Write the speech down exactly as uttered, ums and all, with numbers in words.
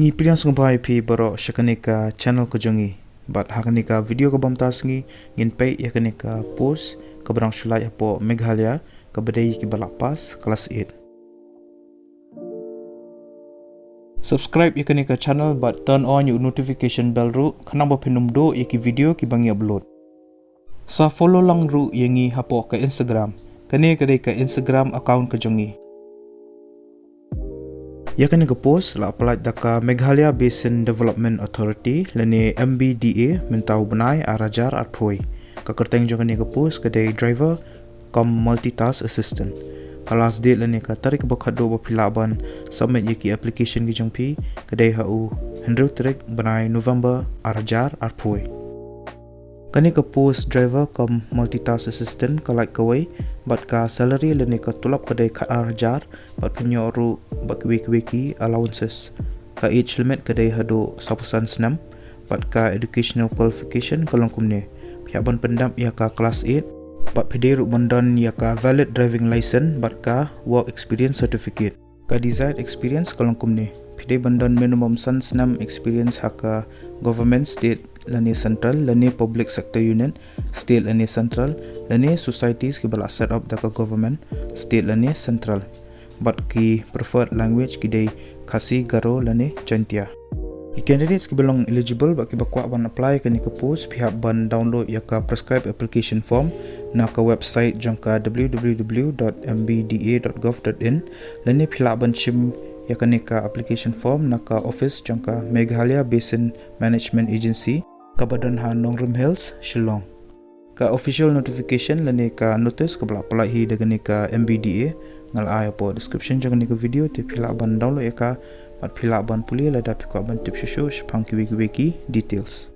Ngi pdiang sngewbha ïa phi baroh sha kane ka channel ka jong ngi. Bad ha kane ka video kaba mynta sngi ngin peit ïa kane ka post kaba dang shu lait hapoh Meghalaya kaba dei ïa kiba lah pass class eight. Subscribe ïa kane ka channel bad turn on ïa u notification bell ruh khnang ba phin ym duh ïa ki video kiba ngi upload. Sa follow lang ruh ïa ngi hapoh ka Instagram. Kane ka dei ka Instagram account ka jong ngi. Ïa kane ka post la pyllait da ka Meghalaya Basin Development Authority lane M B D A mynta u bnai ar hajar arphew. Ka kyrteng jong kane ka post ka dei driver cum multitask assistant. Ka last date lane ka tarik ba khatduh ba phi lah ban submit ïa ki application ki jong phi ka dei ha u hynriew tarik bnai November ar hajar arphew. Kane ka post driver cum multitask assistant ka lait kawei bad ka salary lane ka tulop ka dei khat ar hajar bad pynïoh ruh bad kiwei kiwei ki allowances. Ka age limit ka dei haduh sawphew san snem bad ka educational qualification ka long kumne. Phi hap ban pyndep ïa ka class eight bad phi dei ruh ban don ïa ka valid driving license bad ka work experience certificate. Ka desired experience ka long kumne. Phi dei ban don minimum san snem experience ha ka government state lane central lane public sector unit state lane central lane societies kiba la set up da ka government state lane central. Bad ki preferred language ki dei Khasi, Garo lane Jaintia. Ki candidates kiba long eligible bad kiba kwah ban apply kane ka post phi hap ban download ïa ka prescribed application form na ka website jong ka W W W dot M B D A dot gov dot in lane phi lah ban shim ïa kane ka application form na ka office jong ka Meghalaya Basin Management Agency kaba don ha Nongrim Hills, Shillong. Ka official notification lane ka notice kaba la pyllait hi da kane ka M B D A nga la ai hapoh description jong kane ka video te phi lah ban download ïa ka bad phi lah ban pule lada phi kwah ban tip shuh shuh shaphang kiwei kiwei ki details.